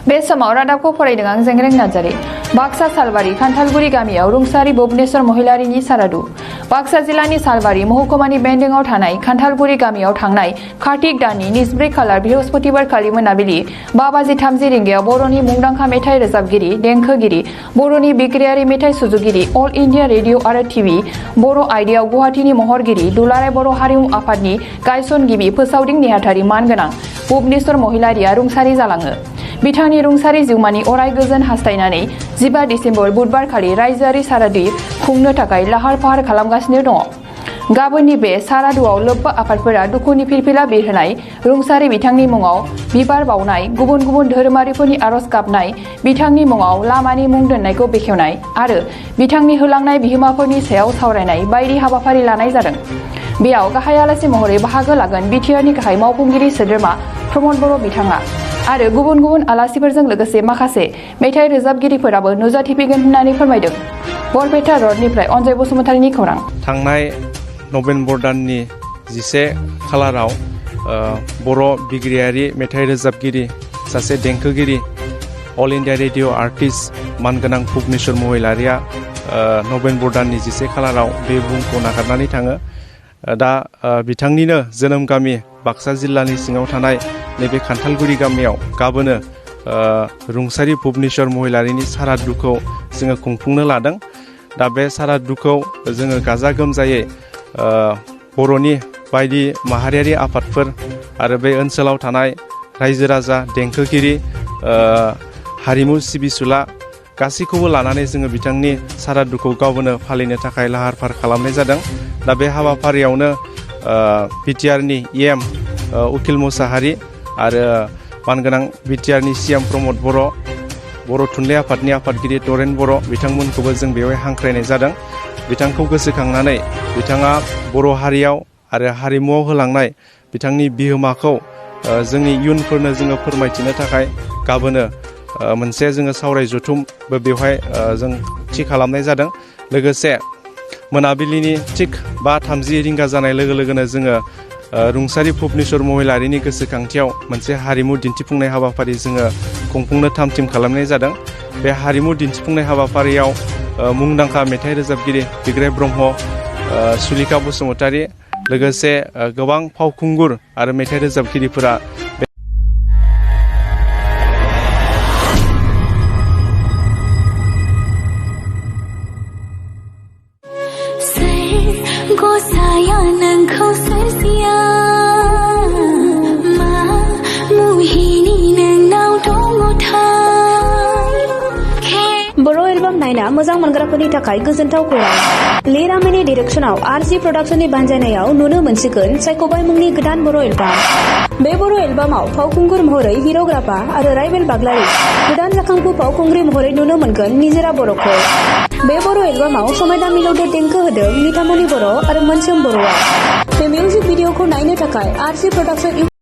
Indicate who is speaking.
Speaker 1: बे समाव रादाबखौ फरायदों आं जेंग्रें नार्जारी। बाक्सा सालबारि खान्थालगुरि गामियाव रुंसारि भुबनेश्वर महिलारिनि सारादु। बाक्सा जिल्लानि सालबारि महकुमानि बेन्दोंआव थानाय खान्थालगुरि गामियाव थांनाय कार्तिक दाननि 24 खालार बृहस्पतिबारखालि मोनाबिलि 5:30 रिंगायाव बर'नि मुंदांखा मेथाइ रोजाबगिरि, देंखोगिरि, बर'नि बिग्रायारि मेथाइ सुजुगिरि, अल इन्डिया रेडिअ आरो टिभि, बर' आयदायाव गुवाहाटीनि महरगिरि, दुलाराय बर' हारिमु आफादनि गायसनगिरि फोसावदिं नेहाथारि मानगोनां भुबनेश्वर महिलारिया रुंसारि जालाङो। बिथांनि रुंसारि जिउमानि अराय गोजोन हास्थायनानै 15 डिसेम्बर बुधबारखालि रायजोआरि सारादु खुंनो थाखाय लाहार फाहार खालामगासिनो दङ। गाबोननि बे सारादुआव लोब्बा आफादफोरा दुखुनि फिरफिला बिरहोनाय, रुंसारि बिथांनि मुङाव बिबार बावनाय, गुबुन गुबुन धोरोमारिफोरनि आरज गाबनाय, बिथांनि मुङाव लामानि मुं दोननायखौ बेखेवनाय आरो बिथांनि होलांनाय बिहोमाफोरनि सायाव सावरायनाय बायदि हाबाफारि लानाय जादों। बेयाव गाहाय आलासि महरै बाहागो लागोन बिटिआरनि गाहाय मावफुंगिरि सोद्रोमा प्रमद बर' बिथाङा आरो गुबुन गुबुन आलासिफोरजों लोगोसे माखासे मेथाइ रोजाबगिरिफोराबो नुजाथिफैगोन होननानै फोरमायदों। बरपेटा रडनिफ्राय अनजय बसुमतारीनि खौरां।
Speaker 2: थांनाय नभेम्बर दाननि 11 खालाराव बर' बिग्रायारि मेथाइ रोजाबगिरि, सासे देंखोगिरि, अल इन्डिया रेडिअ आर्टिस्ट मानगोनां भुबनेश्वर महिलारिया नभेम्बर दाननि 11 खालाराव बे बुहुमखौ नागारनानै थाङो। दा बिथांनिनो जोनोम गामि बाक्सा जिल्लानि सिङाव थानाय नैबे खान्थालगुरि गामियाव गाबोनो रुंसारि भुबनेश्वर महिलारिनि सारादुखौ जोङो खुंफुंनो लादों। दा बे सारादुखौ जोङो गाजा गोमजायै बर'नि बायदि माहारियारि आफादफोर आरो बे ओनसोलाव थानाय रायजो राजा, देंखोगिरि, हारिमु सिबिसुला गासैखौबो लानानै जोङो बिथांनि सारादुखौ गाबोनो फालिनो थाखाय लाहार फाहार खालामनाय जादों। दा बे हाबाफारियावनो बिटिआरनि इएम उकिल मुसाहारि आरो मानगोनां बिटिआरनि सिएम प्रमद बर', बर' थुनलाइ आफादनि आफादगिरि तरेन बर' बिथांमोनखौबो जों बेवहाय हांख्रायनाय जादों। बिथांखौ गोसोखांनानै बिथाङा बर' हारियाव आरो हारिमुआव होलांनाय बिथांनि बिहोमाखौ जोंनि इयुनफोरनो जोङो फोरमायथिनो थाखाय गाबोनो मोनसे जोङो सावराय जथुमबो बेवहाय जों थि खालामनाय जादों। लोगोसे मोनाबिलिनि थिग 5:30 रिंगा जानाय लोगो लोगोनो जोङो रुंसारि भुबनेश्वर महिलारिनि गोसोखांथियाव मोनसे हारिमु दिन्थिफुंनाय हाबाफारि जोङो खुंफुंनो थाम-थिम खालामनाय जादों। बे हारिमु दिन्थिफुंनाय हाबाफारियाव मुंदांखा मेथाइ रोजाबगिरि बिग्राय ब्रह्म, सुलिखा बसुमतारी, लोगोसे गोबां फावखुंगुर आरो मेथाइ रोजाबगिरिफोरा
Speaker 3: बर' एलबाम नायना मोजां मोनग्राफोरनि थाखाय गोजोनथाव खौरां। लिरामिनि डिरेक्सनाव आरजि प्रडाक्शननि बानजायनायाव नुनो मोनसिगोन सायख'बाय मुंनि गोदान बर' एलबाम। बे बर' एलबामाव फावखुंगुर महरै हिर'ग्राफा आरो राइबेल बाग्लारि, गोदान जाखांफु फावखुंग्रि महरै नुनो मोनगोन निजोरा बर'खौ। बे बर' एलबामाव समायना मिलौदो देंखो होदों निथामनि बर' आरो मोनसोम बर'आ। बे मिउजिक भिडिअखौ नायनो थाखाय आरजि प्रडाक्शन